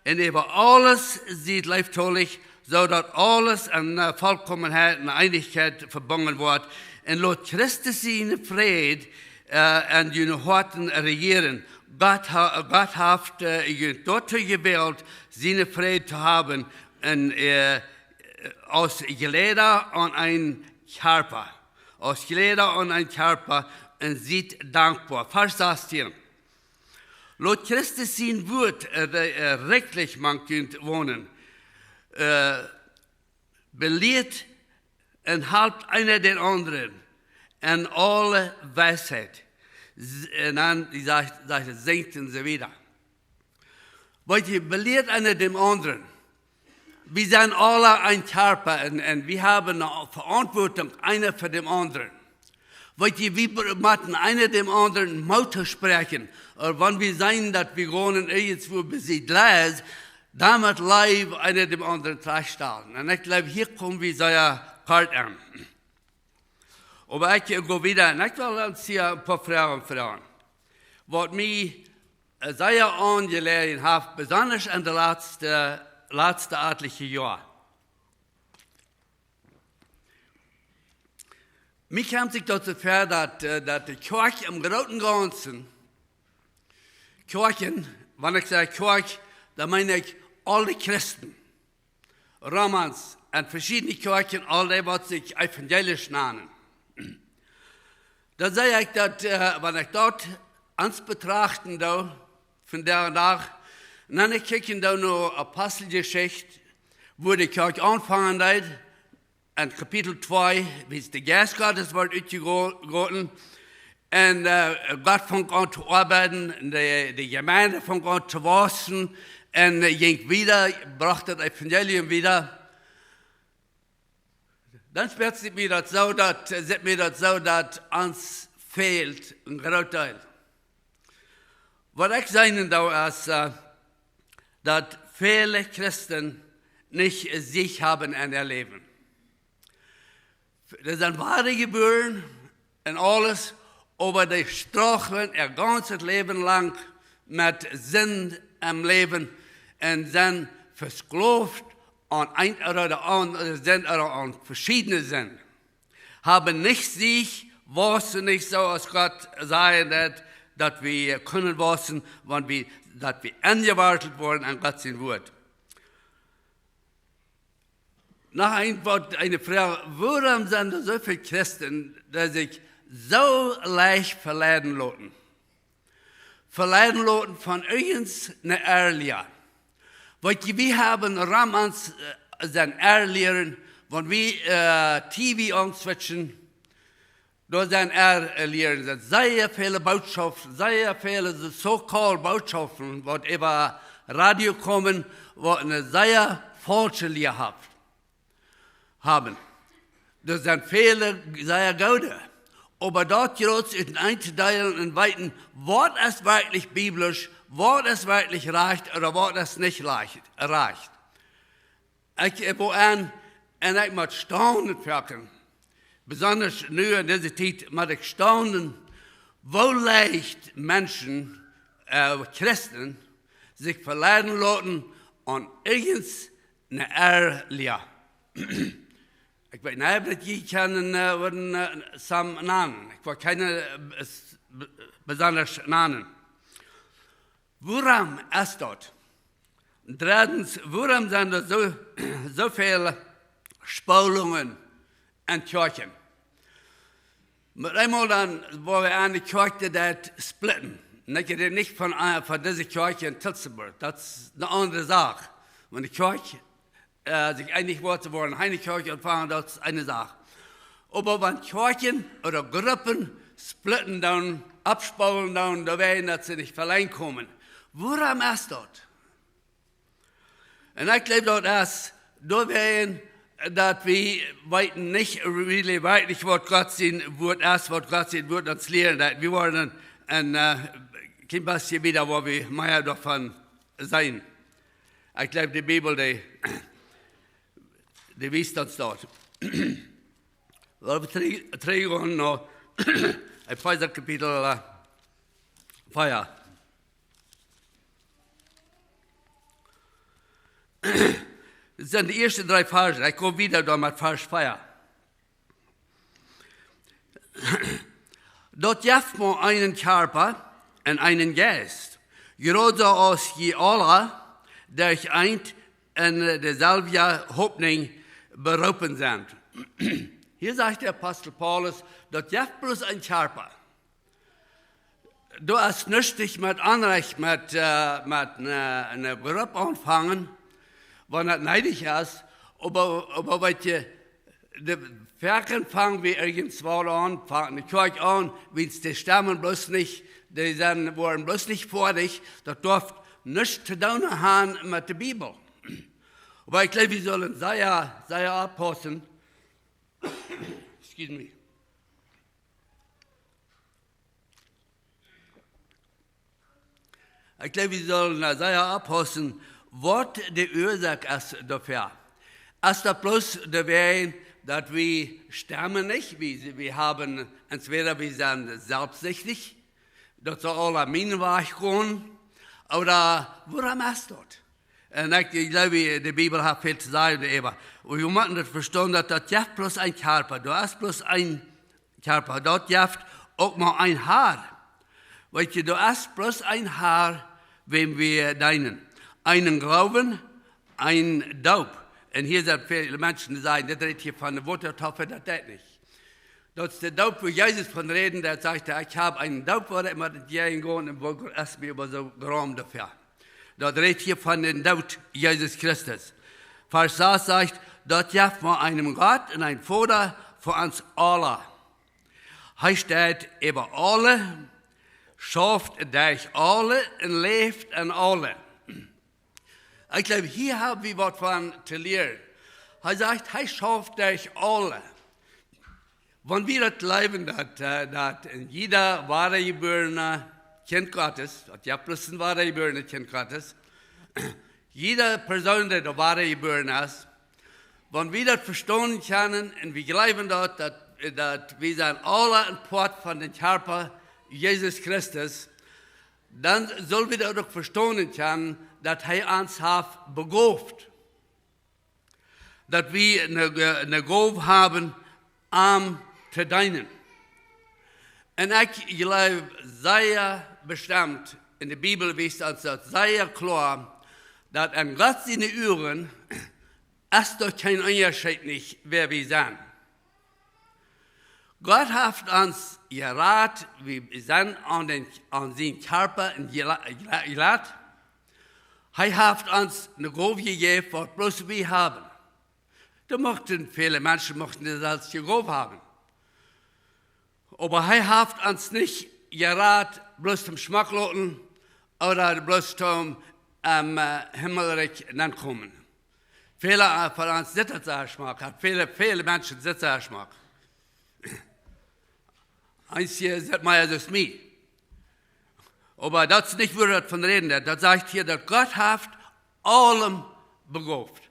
un äwa aules siet leeftolich, soo daut aules en äh, Vollkomenheit un Eenichkjeit vebungen woat. Un lot Christus sienen Fräd äh, en june Hoaten rejieren. Gott, ha, Gott haft äh, junt doatoo jewält, sienen Fräd to haben, un äh, aus Jlieda aun een Kjarpa. Aus Jlieda aun een Kjarpa, un siet dankboa. Varsch sastieen. Lot Christus sien Wort äh, re- äh, rikjlich mank junt wonen. Äh, belieet un halpt eena dän aundren en aule Weisheit. S- Un dan, dee sajcht, sajcht, sinjt un soo wieda. Weet jie, belieet eena dän aundren. Wie sent aula een Kjarpa un, un wie haben eene Veauntwuatunk, eena fa dän aundren. Weet jie, wie br- motten eena dän aundren Moot toospräakjen. Ooda wan wie seenen, daut wie gonen irjentwua besied Leew, dan mott Leew eena dän aundren trajchtstalen. Un ekj jleew, hia komen wie sea kort aun. Oba ekj go wieda un ekj well ons hia een poa Froagen froagen. Waut mie äh, sea aunjeläajen haft, besonda en de latste, latste atliche Joa. Mie kjemt sikj daut soo väa, daut, äh, daut de Kjoakj em grooten Gaunzen, Kjoakjen, wan ekj saj Kjoakj, dan meen ekj aule Christen, Romans un veschiedne Kjoakjen, aul dee, waut sikj evangelisch nanen. Dan saj ekj daut, äh, wan ekj daut ons betrachten doo, vondoag dän Dach, un dan ekj kjikj doo no Aposteljeschicht, wua de Kjoakj aunfangen deed, en Kapitel twee, wiels de Jeist Gottes wort utjegoten, un äh, Gott funk aun to oabeiden, un de, de Jemeent funk aun to wausen, un äh, jinkj wieda, brocht daut Evangelium wieda. Dan spieet sikj mie daut soo, daut, äh, sitt mie daut soo, daut ons fält een groot Deel. Waut ekj seenen doo es, äh, daut väle Christen nich Sieg haben en äa Läwen. Dee sent wada jebuaren un aules, oba dee strugglen äa gaunzet Läwen lang met Sind em Läwen un sent vesklooft aun eent ooda aun, sent ooda aun veschiedne Sind. Haben nich Sieg, wausen nich soo aus Gott sajen deed, daut wie kunnen wausen, wan wie, daut wie enjewortelt woaren aun Gott sien Wuat. Noch een Wuat, eene Froag: Wuarom sent doa soo väl Christen, dee sikj soo leicht veleiden loten? Veleiden loten von irjent eene Errlia. Waut jie, wie haben rom ons, äh, sent Errlieren, wan wie, äh, T V aunswitchen, doa sent Errlieren, sent sea väle Bootschoften, sea väle so-called Bootschoften, waut äwa Radio komen, waut eene sea faulsche Lia haft, haben. Doa sent väle sea goode. Oba daut jrots uteneen to deelen un weeten, waut es werkjlich biblisch, waut es werkjlich rajcht ooda waut es nich rajcht, rajcht. Ekj, äh, woa aun, un ekj mott staunen foaken, besonda nu en dise Tiet, mott ekj staunen, woo leicht Menschen, äh, Christen, sikj veleiden loten aun irjent eene Errlia. Ekj weet nich, waut jie kjennen, äh, wudden, äh, some nanen. Ekj well kjeene, äh, bes-, be-, besonda nanen. Wuarom es daut? Dreddens, wuarom sent doa soo, soo väl Spolungen en Kjoakjen? Met eemol dan, wua wie aun de Kjoakj dee daut splitten. Un ekj räd nich von, äh, von dise Kjoakj en Tillsonburg. Daut es eene aundre Sach. Wan de Kjoakj, äh, sikj eenich woat to woaren, eene Kjoakj aunfangen, daut es eene Sach. Oba wan Kjoakjen ooda Gruppen splitten dan, aufspolen dan, doawäajen daut see nich velenkomen. Wuarom es daut? Un ekj jleew, daut es doawäajen, daut wie weeten nich really werkjlich, waut Gott sien Wuat es, waut Gott sien Wuat ons lieren deit. Wie woaren en, en, äh, kjeen bät wieda, wua wie mea doavon seenen. Ekj jleew, de Bibel, dee, dee wiest ons daut. Lot ons trigj-, trigjgonen no Efeesa Kapitel, äh, vea. Daut sent de ieeschte dree Varsch. Ekj go wieda dan met Varsch vea. Daut jeft mau eenen Kjarpa un eenen Jeist, jrod soo aus jie aula derch eent en deeselwje Hopninj beroopen sent. Hia sajcht de Apostel Paulus, daut jeft bloos een Kjarpa. Doa es nuscht met Onrajcht, met, äh, met eene, eene Grupp aunfangen, wan daut needich es, oba, oba weet jie, de, foaken fang wie irjentwua aun, fang ne Kjoakj aun, wiels dee stemmen bloos nich, dee sent, woaren bloos nich foadich, daut deit nuscht to doonen haben met de Bibel. Oba ekj jleew, wie sellen sea, sea oppaussen. Excuse me. Ekj jleew, wie sellen, äh, sea oppaussen, waut de Uasoak es doafäa. Es daut bloos doawäajen, daut wie stemmen nich, wie, wie haben, entwäda wie sent selfstsichtich, daut saul aula mienen Wajch gonen, ooda wuarom es daut? Un ekj, ekj jleew, de Bibel haft väl to sajen doaräwa. Oba wie motten daut vestonen, daut daut jeft bloos een Kjarpa, doa es bloos een Kjarpa, daut jeft uk mau een Har. Weet jie, doa es bloos een Har, wäm wie deenen. Eenen Gloowen, eene Doop. Un hia sent väle Menschen, dee sajen, dit rät hia von de Wotataufe, daut deit nich. Daut es de Doop, wua Jesus von räden deit, sajcht hee, ekj hab eene Doop, wua ekj met jäajen go un wua es mie oba soo Gram doafäa. Daut rät hia von dän Doot Jesus Christus. Varsch sas sajcht, daut jeft mau eenen Gott un eenen Voda fa ons aula. Hee steit äwa aule, schauft derch aule un läft en aule. Ekj jleew, hia hab wie waut von to lieren. Hee sajcht, hee schauft derch aule. Wan wie daut jleewen, daut, äh, daut een jieda wadajebuarna Kjint Gottes, daut jeft bloos een wadajebuarna Kjint Gottes, Jieda Persoon, dee doa wada jebuaren es, wan wie daut vestonen kjennen un wie jleewen daut, daut, daut wie sent aule een Poat von dän Kjarpa Jesus Christus, dan sell wie daut uk vestonen kjennen, daut hee ons haft begoft. Daut wie eene, eene Gow haben, am to deenen. Un ekj jleew sea bestemt, en de Bibel wiest ons daut sea kloa, daut en Gott siene Uagen es doa kjeen Unjascheet nich, wäa wie sent. Gott haft ons jerat, wie sent aun dän, aun sien Kjarpa un jela-, jela-, jelat. Hee haft ons eene Gow jejäft, waut bloos wie haben. Doa muchten väle Menschen muchten dee selfst jegowen haben. Oba hee haft ons nich jerat, bloos toom schmock loten ooda bloos toom em, äh, Himmelrikj nenkomen. Väle, äh, von ons sitt daut sea schmock, haft väle, väle Menschen sitt sea schmock. Eenje sent mea aus mie. Oba daut es nich, wua daut von räden deit. Daut sajcht hia, daut Gott haft aulem begoft.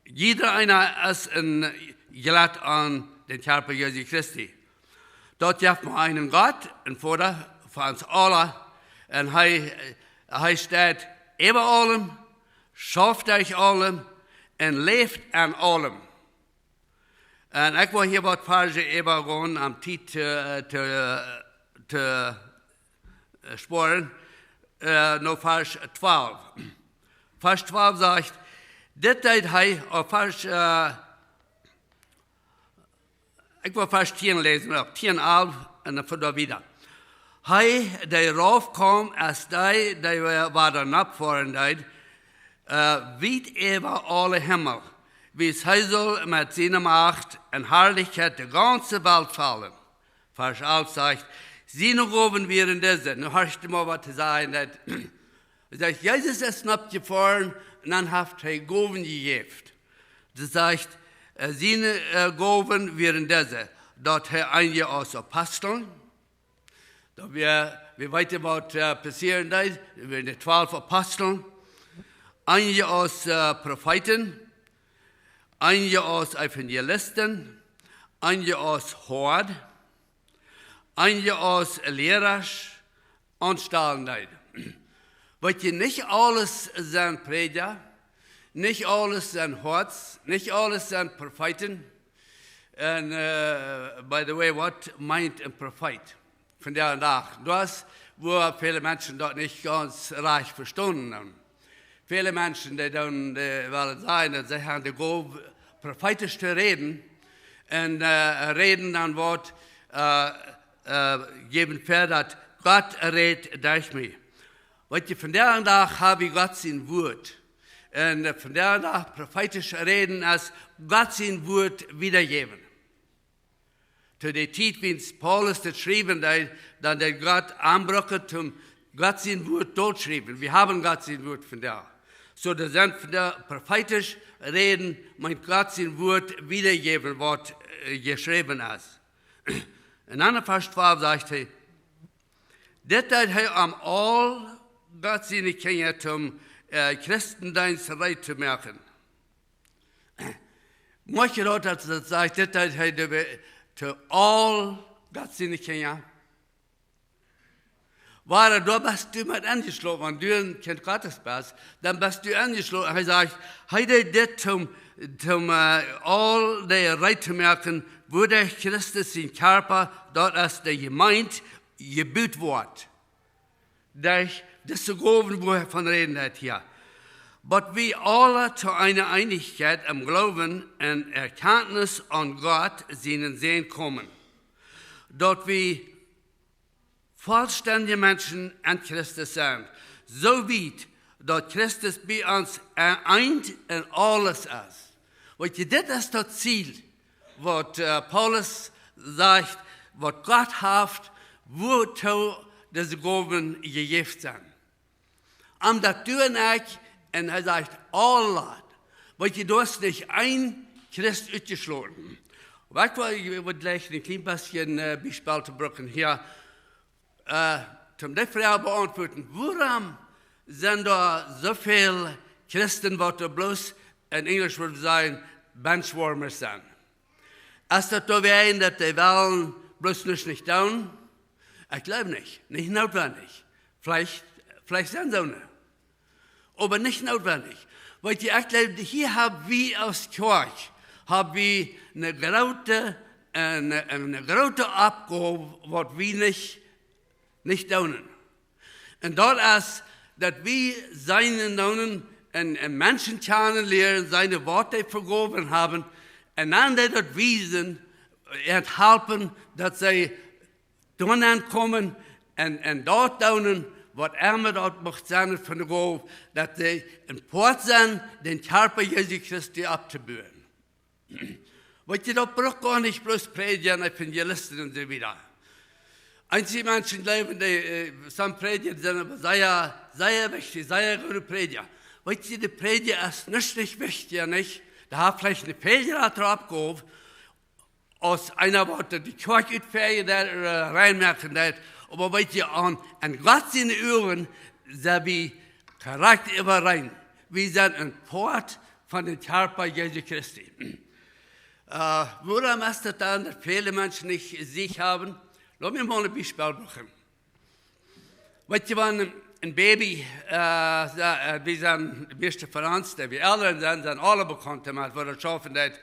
Jieda eena es een Jlat aun dän Kjarpa Jesu Christi. Daut jeft mau eenen Gott, een Voda fa ons aule. Un hee, hee steit äwa aulem, schauft derch aulem un läft en aulem. Un ekj well hia waut Varsch äwagonen, om Tiet to, to, to äh, spoaren, äh, no Varsch twalf. Varsch twalf sajcht, dit deed hee, opp Varsch, äh, ekj well Varsch tieen läsen, opp tieen, alf un dan von doa wieda. Hee, dee rauf kjeem, aus dee, dee wada nopp foaren deed, äh, wiet äwa aule Himmel, wiels hee sull met siene Macht un Harlichkjeit de gaunze Welt fellen. Varsch alf sajcht, siene Gowen wieren dise. Nu hast du mau waut to sajen, daut, daut Jesus es nopp jefoaren un dan haft hee Gowen jejäft. Daut sajcht, äh, siene, äh, Gowen wieren dise. Daut hee eenje aus Aposteln, daut wie, wie weeten, waut, äh, passieren deed, wie de twalf Aposteln, eenje aus, äh, Profeeten, eenje aus Evangelisten, eenje aus Hoad, eenje aus Liera aunstalen deed. Weet jie, nich aules sent Prädja, nich aules sent Hoads, nich aules sent Profeeten. Un, äh, by the way, waut meent een Profeet? Vondoag dän Dach. Daut es, wua väle Menschen daut nich gaunz rajcht vestonen haben. Väle Menschen, dee dan, dee wellen sajen, daut see haben de Gow, profeetisch to räden. Un, äh, räden dan waut, äh, äh, jäwen ver, daut Gott rät derch mie. Weet jie, vondoag dän Dach hab wie Gott sien Wuat. Un, äh, vondoag dän Dach profeetisch räden es Gott sien Wuat wiedajäwen. To de Tiet, wiels Paulus daut schriewen deed, dan deed Gott am brucken, om Gott sien Wuat doa to schriewen. Wie haben Gott sien Wuat vondoag. Soo, daut sent vondoag profeetisch räden, meent Gott sien Wuat wiedajäwen, waut, äh, jeschräwen es. Un dan en Varsch twalf sajcht hee, dit deed hee om aul Gott siene Kjinja toom, äh, Christendeenst reed to moaken. Moakt jie daut, daut, daut sajcht, dit deed hee de, to aul Gott siene Kjinja? Wada, doa best du met enjeschloten, wan du een Kjint Gottes best, dan best du enjeschloten. Hee sajcht, hee deed dit toom, toom, äh, aul dee reed to moaken, wuaderch Christus sien Kjarpa, daut es de Jemeent, jebut woat. Derch dise Gowen, wua hee von räden deit hia. Bat wie aule to eene Eenichkjeit em Gloowen un Erkjantnis aun Gott sienen Sän komen. Daut wie vollstendje Menschen en Christus sent. Soo wiet, daut Christus bie ons eent en aules es. Weet jie, dit es daut Ziel, waut, äh, Paulus sajcht, waut Gott haft, wuatoo dise Gowen jejäft sent. Om daut du un ekj, un hee sajcht, aule. Weet jie, doa es nich een Christ utjeschloten. Oba ekj well, ekj well jlikj een kjlien bät, äh, Biespel to brucken hia. Äh, toom dee Froag beauntwuaden, wuarom sent doa soo väl Christen, waut doa bloos, enn Enjlisch wudd wie sajen, benchwarmers sent. Es daut doawäajen, daut dee wellen bloos nuscht nich doonen? Ekj jleew nich. Nich nootwendich. Veleicht, veleicht sent soone. Oba nich nootwendich. Weetst, ekj jleew, hia hab wie aus Kjoakj, hab wie eene groote, eene, eene groote Oppgow, waut wie nich, nich doonen. Un daut es, daut wie seenen doonen un, un Menschen kjanen lieren, seenen, waut dee fa Gowen haben, un dan dee daut wiesen, an halpen, daut see doa nenn komen un, un daut doonen, waut emma daut mucht sennen von de Gow, daut see een Poat sent, dän Kjarpa Jesu Christi opptobuen. Weetst, daut brukt goanich bloos Prädja un Evangelisten un soo wieda. Eenje Menschen jleewen, dee, äh, some Prädja sent oba sea, sea wichtich, sea goode Prädja. Weetst, de Prädja es nuscht nich wichtich, nich? Dee haft veleicht eene väl jratre Oppgow, aus eena, waut de Kjoakj utfäajen deit, äh, reinmoaken deit. Oba weetst, aun, aun Gott siene Uagen sent wie krakjt äwareen. Wie sent een Poat von dän Kjarpa Jesu Christi. Äh, wuarom es daut dan, daut väle Menschen nich Sieg haben? Lot mie mol een Biespel brucken. Weetst, wan een, een Baby, äh, sa-, äh, wie sent, de mieeschte von ons, dee wie Elren sent, sent aule bekaunt met, woo daut schaufen deit.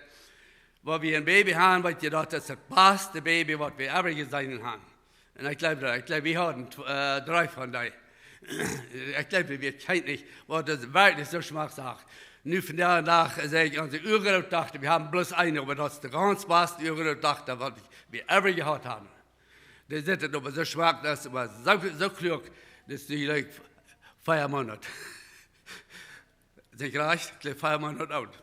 Wan wie een Baby haben, weetst, daut es daut baste Baby, waut wie ever jeseenen haben. Un ekj jleew daut, ekj jleew, wie hauden tw-, äh, dree von dee. Ekj jleew, wie kjennen nich, waut daut werkjlich soo schmack sach. Nu vondoag dän Dach, saj ekj, onse Urgrootdochta, wie haben bloos eene, oba daut es de gaunz baste Urgrootdochta, waut wie ever jehaut haben. Dee sitt oba soo schmack, daut es oba soo, soo kluak, daut es die, like, vea Moonat. Saj ekj rajcht? Ekj jleew, vea Moonat oolt.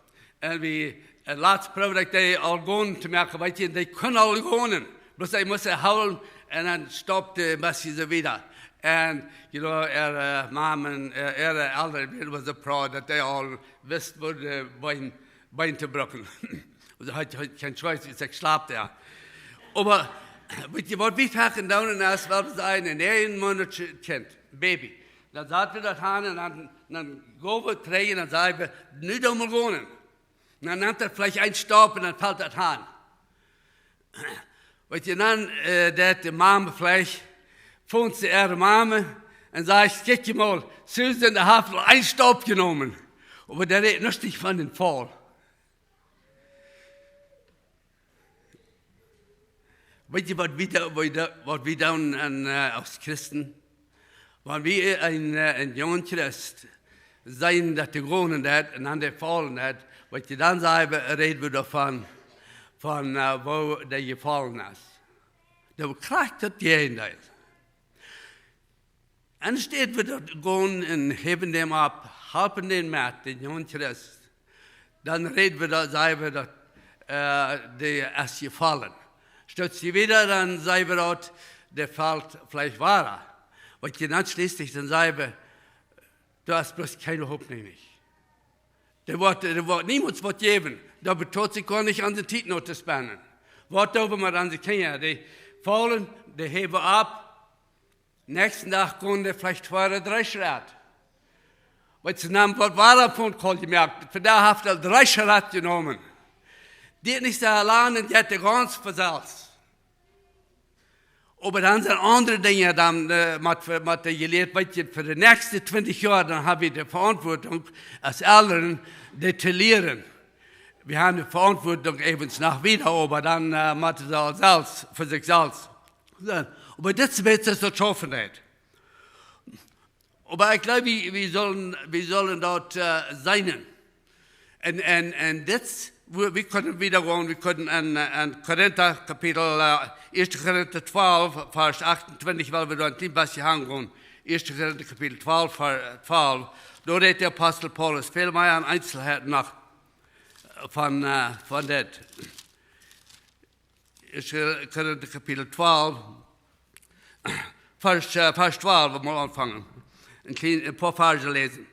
Un wie, äh, latst proowd ekj dee aul gonen to moaken, weetst, dee kunn aul gonen. Bloos ekj must see hoolen un dan stoppt dee een bät soo wieda. Un, you know, äare, äh, Mama un, äh, äare Elren wieren oba soo proud, daut dee aul wist, woo de Been, Been to brucken. Aulsoo haud, haud kjeen choice, ekj schlop doa. Oba, weetst, waut wie foaken doonen es, wan wie seenen, een näajen Moonat Kjint, Baby. Dan sat wie daut aun un dan, dan go wie trigj un dan saj wie, nu dan mol gonen. Dan nemt daut veleicht een Staup un dan felt daut aun. Weetst, dan, äh, daut de Mama veleicht, foont see äare Mama un sajcht: "Kjikj mol, Susan, dee haft aul een Staup jenomen." Oba dee rät nuscht von dän Faul. Weetst, waut wie doo-, waut wie doo-, waut wie doonen aun, äh, aus Christen? Wan wie een, äh, een jungen Christ seenen, daut dee gonen deit un dan dee faulen deit, weetst, dan saj wie, räd wie doavon, von, äh, woo dee jefollen es. Daut krakjt daut Jäajendeel. Enne Städ wie daut gonen un häwen däm opp, halpen däm met, dän jungen Christ, dan räd wie daut, saj wie daut, äh, dee es jefollen. Stoot see wieda, dan saj wie daut, dee felt veleicht wada. Weetst, dan schlieslich, dan saj wie, du hast bloos kjeene Hopninj nich. Dee woat, dee woat niemols waut jäwen. Daut betolt sikj goanich, onse Tiet no to spenden. Waut doo wie met onse Kjinja? Dee faulen, dee häwen opp, näakjsten Dach gonen dee veleicht twee, dree Schrett. Waut see nanen, waut wada von Kohl jemoakt. Vondoag haft hee dree Schrett jenomen. Dee nich soo lang un jeit dee gaunz von selfst. Oba dan sent aundre Dinja dan, äh, met, met dee jelieet, weetst, fa de näakjste twintich Joa, dan hab wie de Veauntwuatunk aus Elren, dee to lieren. Wie haben de Veauntwuatunk äwent noch wieda, oba dan, äh, motten see aul selfst, fa sikj selfst sennen. Oba dit es waut daut schaufen deit. Oba ekj jleew, wie, wie sellen, wie sellen daut, äh, seenen. Un, un, un dit, wie, wie kjennen wieda gonen, wie kjennen enn, äh, enn Korinta Kapitel, äh, ieeschte Korinta twalf, Varsch achtuntwintich, wiels wie doa een kjlien bät hangonen. Ieeschte Korinta Kapitel twalf, Varsch twalf. Doa rät de Apostel Paulus väl mea aun Eenzelheiten noch, äh, von, äh, von dit. Ieeschte Korinta Kapitel twalf, Varsch, äh, Varsch twalf, wie mol aunfangen. Een kjlien, een poa Varsch läsen.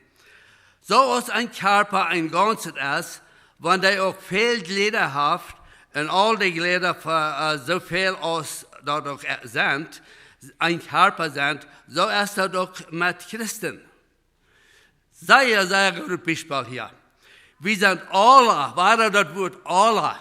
Soo aus een Kjarpa een Gaunzet es, wan dee uk väl Jläda haft, un aul de Jläda, äh, soo väl aus daut uk, äh, sent, een Kjarpa sent, soo es daut uk met Christen. Sea, sea goodet Biespel hia. Wie sent aula, wada daut Wuat aula.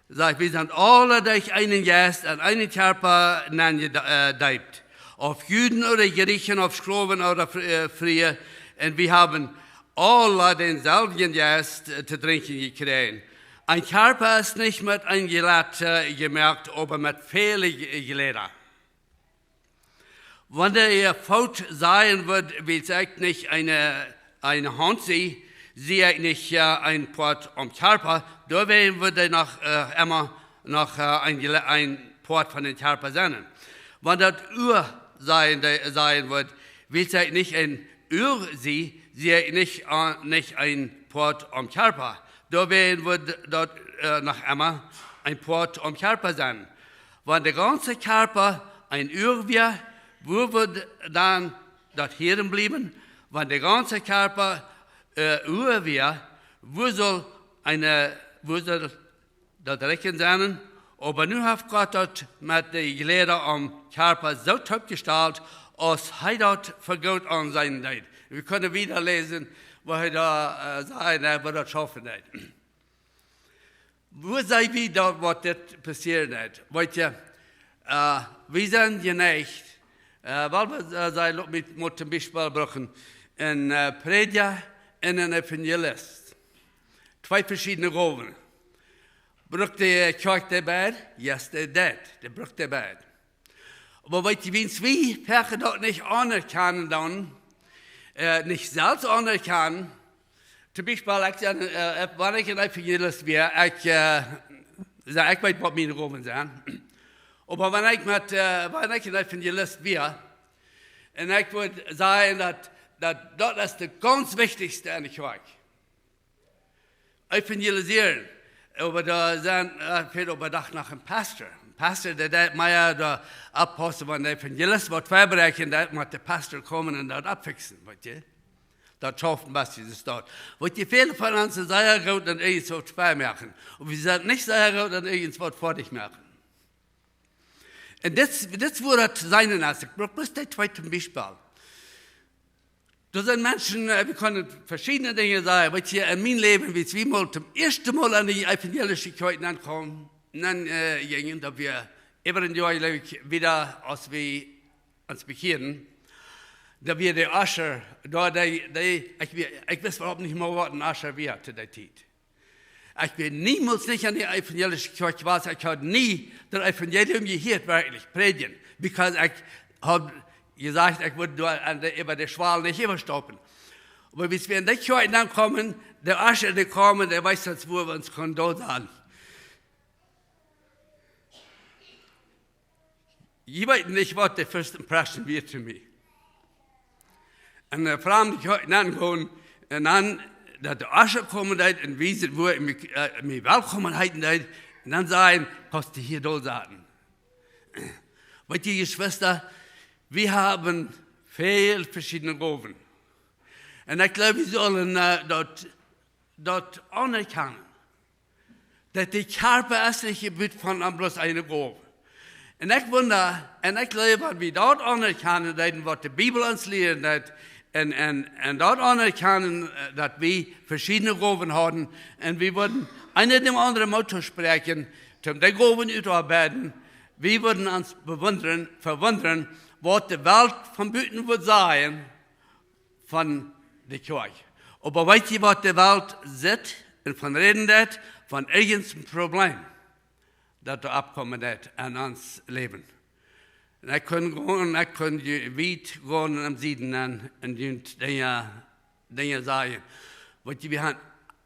Sajcht, wie sent aula derch eenen Jeist enn eenen Kjarpa nenn jedeept. Auf Juden ooda Jrieechen, auf Sklowen ooda Friee. Un wie haben aula dänselwjen Jeist to drinkjen jekjräajen. Een Kjarpa es nich met een Jlad jemoakt, oba met väle Jläda. Wan de Foot sajen wudd, wiels ekj nich eene Haunt sie, sie ekj nich een Poat aum Kjarpa, doawäajen wudd dee noch emma noch een Poat von dän Kjarpa sennen. Wan daut Ua sajen wudd, wiels ekj nich een Ua sie, sie ekj nich een Poat aum Kjarpa, doawäajen wudd daut noch emma een Poat aum Kjarpa sennen. Wan de gaunze Kjarpa een Ua wia, wua wudd dan daut Hieren bliewen? Wan de gaunze Kjarpa Ua wia, wua sull daut rikjen sennen? Oba nu haft Gott daut met de Jläda aum Kjarpa soo toopjestalt, aus hee daut fa goot aunseenen deed. Wie kjennen wieda läsen, woo hee doa sajen, woo daut schaufen deed. Wua see wie daut, waut dit passieren deed? Weet jie, wie sent jeneicht, well wie sajen, lot mie mol toom Biespel brucken, een Prädja un een Evangelist. Twee veschiedne Gowen. Brukt de Kjoakj dee beid? Yes, they did. Dee brukt dee beid. Oba weet jie, wiels wie foaken daut nich aunerkjanen dan, nich selfst aunerkjanen, toom Biespel, wan ekj een Evangelist wia, ekj weet waut miene Gowen sent. Oba wan ekj een Evangelist wia, un ekj wudd sajen, daut es daut gaunz wichtichste enne Kjoakj, evangelisieren. Oba doa sent väl, oba doch noch een Pastor. Een Pastor, dee deit mea doa oppaussen, wan de Evangelist waut vebräakjen deit, mott de Pastor komen un daut oppfiksen, weet jie. Daut schauft een bät, daut. Weet jie, väle von ons sent sea goot en irjentwaut vemoaken. Oba wie sent nich sea goot en irjentwaut foadich moaken. Un dit es wua daut sennen es. Ekj bruk bloos dee twee toom Biespel. Doa sent Menschen, wie kjennen veschiedne Dinja sajen, waut hia en mien Läwen, wiels wie mol toom ieeschten Mol en de evangelische Kjoakj nenn jinjen, daut wia äwa een Joa, jleew ekj, wieda aus wie ons bekjieeden, daut wia de Usher, doa dee, ekj wist äwahaupt nich mol waut een Usher wia to dee Tiet. Ekj wia niemols nich en de evangelische Kjoakj jewast, ekj haud nie daut Evangelium jehieet werkjlich prädjen, because ekj haud jesajcht, ekj wudd doa äwa de Schwal nich äwastaupen. Oba wiels wie en de Kjoakj nenn kaumen, de Usher dee kaum, dee wees ons wua wie ons kunnen dol saten. Jie weeten nich waut de first impression wia to mie. En framde Kjoakj nenn gonen, un dan daut de Usher komen deed un wiesen wua, mie welkom heeten deed, un dan sajen: Kaust du hia dol saten? Weet jie, Jeschwista, wie haben väl veschiedne Gowen. Un ekj jleew, wie sellen daut aunerkjanen, daut de Kjarpa es nich jebut von bloos eene Gow. Un ekj wunda, un ekj jleew, wan wie daut aunerkjanen deeden, waut de Bibel ons lieren deit, un daut aunerkjanen, daut wie veschiedne Gowen hauden, un wie wudden eena däm aundren Moot toospräakjen, toom de Gowen utoabeiden, wie wudden ons vewundren, waut de Welt von buten wudd sajen von de Kjoakj. Oba weet jie, waut de Welt sitt un von räden deit? Von irjent een Probleem, daut doa oppkomen deit en ons Läwen. Un ekj kunn gonen, ekj kunn wiet gonen em Sieden un junt Dinja sajen. Weet jie, wie han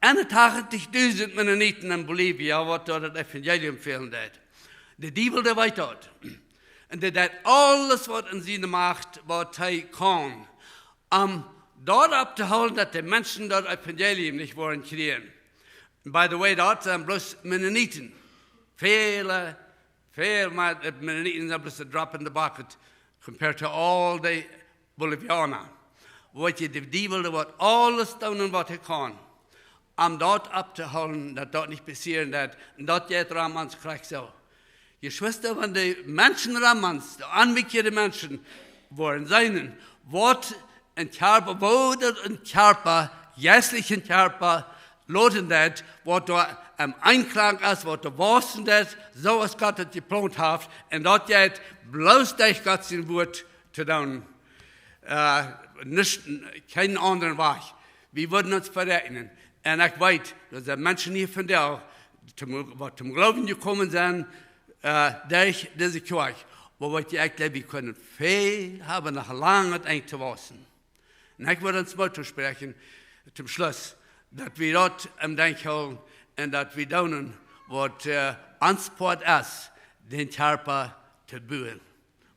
eenentachentich dusent Mennoniten en Bolivia, waut doa daut Evangelium fälen deit. De Diewel, dee weet daut. Un dee deit aules, waut en siene Macht, waut hee kaun, om daut opptohoolen, daut de Menschen daut Evangelium nich woaren kjrieen. By the way, daut sent bloos Mennoniten. Väle, väl mea Mennoniten sent bloos a drop in the bucket compared to all de Boliviana. Weet jie, de Diewel, dee woat aules doonen, waut hee kaun, om daut opptohoolen, daut daut nich passieren deit. Un daut jeit rom ons krakjt soo. Jeschwista, wan de Menschen rom ons, de onbekjeade Menschen, woaren seenen, waut Een Kjarpa, woo daut een Kjarpa, jeistlichen Kjarpa, loten deit, waut doa em Enklang es, waut doa wausen deit, soo aus Gott et jeplont haft. Un daut jeit bloos derch Gott sien Wort to doonen. Äh, nich, kjeenen aundren Wajch. Wie wudden ons vereekjnen. Un ekj weet, doa sent Menschen hia vondoag, toom, waut toom Gloowen jekomen sent, äh, derch dise Kjoakj. Oba weet jie, ekj jleew, wie kjennen väl haben, noch lang daut Enj to wausen. Un ekj well ons Moot toospräakjen, toom Schluss, daut wie daut em Denkj hoolen un daut wie doonen, waut, äh, ons Poat es, dän Kjarpa to buen.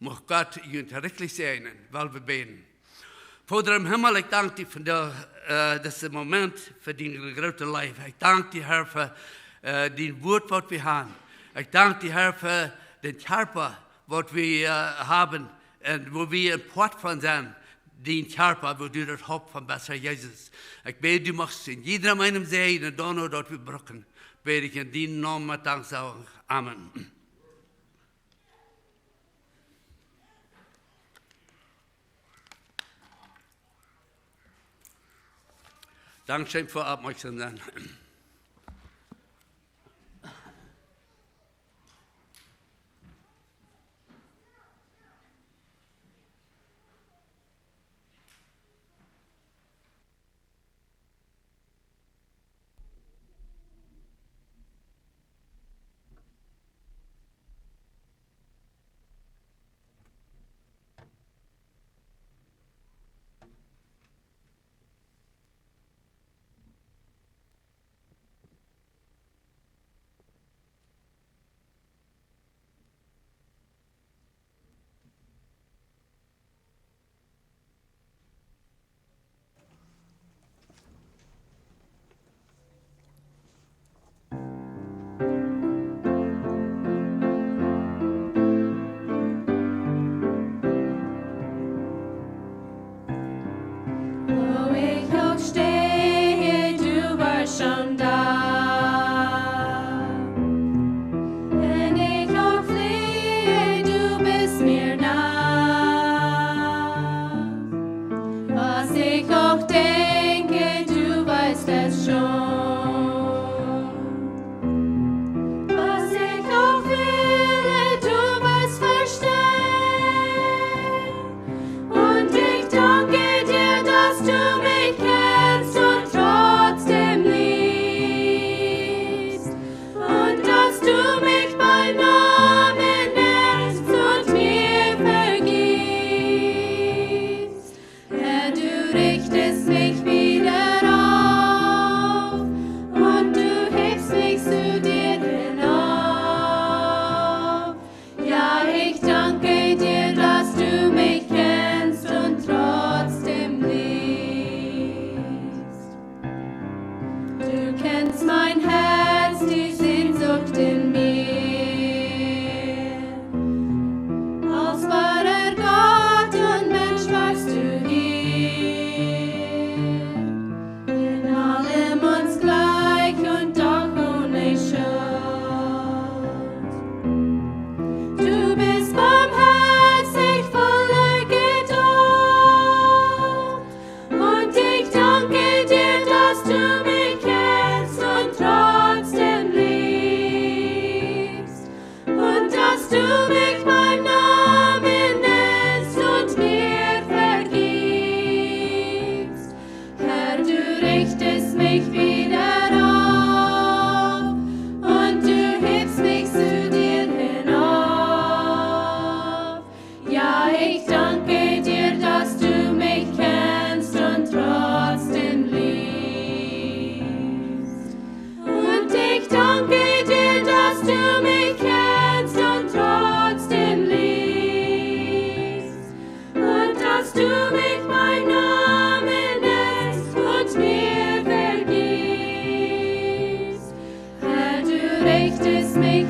Mucht Gott junt rikjlich säajnen, wiels wie bäden. Voda em Himmel, ekj dank die fa de, äh, disen Moment, fa diene groote Leew. Ekj dank die, Herr, fa, äh, dien Wort, waut wie haben. Ekj dank die, Herr, fa dän Kjarpa, waut wie, äh, haben un woo wie een Poat von sent, dien Kjarpa, woo du daut Haupt von best, Herr Jesus. Ekj bäd, du muchst en jiedrem eenen säajnen, un dan, daut wie brucken, bäd ekj en dienen Nomen met Danksagen. Amen. Dankscheen fa oppmoakjsom sennen. Woo ekj uk stehe, du best schon doa. Wan ekj uk fliehe, du best mie nah. Waut ekj uk denkj, du weetst et schon. Waut ekj uk well, du weetst vestonen. Un ekj dank die, daut du mie kjanst un trotzdäm leefst. Un daut du mie bie Nomen nennst un mie vejefst. Herr, du richtest mie wada opp un du hebst mie to die hinauf. Jo, ekj dank die, daut du mie kjanst un trotzdäm leefst. Du kjanst mien Hoat, dee Sehnsucht en mie. Aus woara Gott un Mensch wieescht du hia. En aulem ons jlikj un doch one Schult. Du best boamhoatich, voll Jedult. Un ekj dank die, daut du mie kjanst un trotzdäm leefst. Un daut du mie bie Nomen nennst un mie vejefst. Herr, du richtest mie wada opp un du hebst mie to die hinauf. Jo, ekj dank die, daut du mie kjanst un trotzdäm leefst. Un ekj dank die, daut du mie kjanst un trotzdäm leefst. Un daut du mie bie Nomen nennst un mie vejefst. Herr, du richtest mie